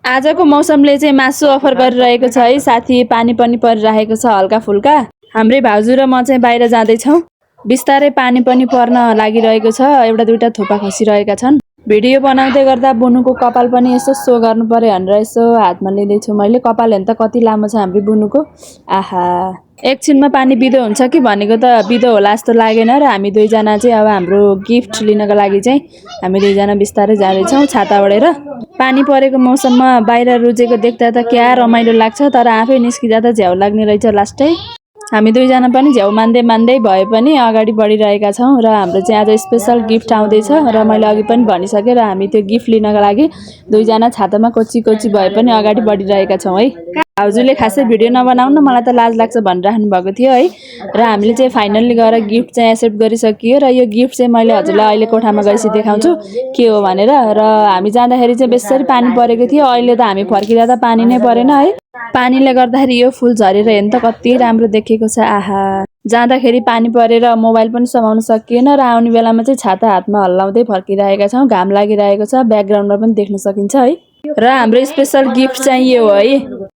आजको मौसमले चाहिँ मासु अफर गरिरहेको छ है साथी। पानी पनि परिरहेको छ हल्का फुल्का। हाम्रै भाउजू र म चाहिँ बाहिर जाँदैछौँ। बिस्तारै पानी पनि पर्न लागिरहेको छ। एउटा दुईटा थोपा खसिरहेका छन्। भिडियो बनाउँदै गर्दा बुनुको कपाल पनि यसो सो गर्नु पर्यो भनेर यसो हातमा लिँदैछु मैले। कपाल हेर्नु त कति लामो छ हाम्रो बुनुको। आहा, एकछिनमा पानी बिदो हुन्छ कि भनेको त बिदो होला जस्तो लागेन। र हामी दुईजना चाहिँ अब हाम्रो गिफ्ट लिनको लागि चाहिँ हामी दुईजना बिस्तारै जाँदैछौँ छाता ओढेर। पानी परेको मौसममा बाहिर रुजेको देख्दा त क्या रमाइलो लाग्छ, तर आफै निस्किँदा त झ्याउ लाग्ने रहेछ लास्टै। हामी दुईजना पनि झ्याउ मान्दै मान्दै भए पनि अगाडि बढिरहेका छौँ। र हाम्रो चाहिँ आज स्पेसल गिफ्ट आउँदैछ र मैले अघि पनि भनिसकेँ। र हामी त्यो गिफ्ट लिनको लागि दुईजना छातामा कोची कोची भए पनि अगाडि बढिरहेका छौँ है। भाउजूले खासै भिडियो नबनाउनु न, मलाई त लाज लाग्छ भनिराख्नु भएको थियो है। र हामीले चाहिँ फाइनल्ली गएर गिफ्ट चाहिँ एक्सेप्ट गरिसकियो। र यो गिफ्ट चाहिँ मैले हजुरलाई अहिले कोठामा गएपछि देखाउँछु के हो भनेर। र हामी जाँदाखेरि चाहिँ बेसरी पानी परेको थियो। अहिले त हामी फर्किँदा त पानी नै परेन है। पानीले गर्दाखेरि यो फुल झरेर हेर्नु त कति राम्रो देखेको छ। आहा, जाँदाखेरि पानी परेर मोबाइल पनि समाउन सकिएन। र आउने बेलामा चाहिँ छाता हातमा हल्लाउँदै फर्किरहेका छौँ। घाम लागिरहेको छ, ब्याकग्राउन्डमा पनि देख्न सकिन्छ है। र हाम्रो स्पेसल गिफ्ट चाहिँ यो हो है।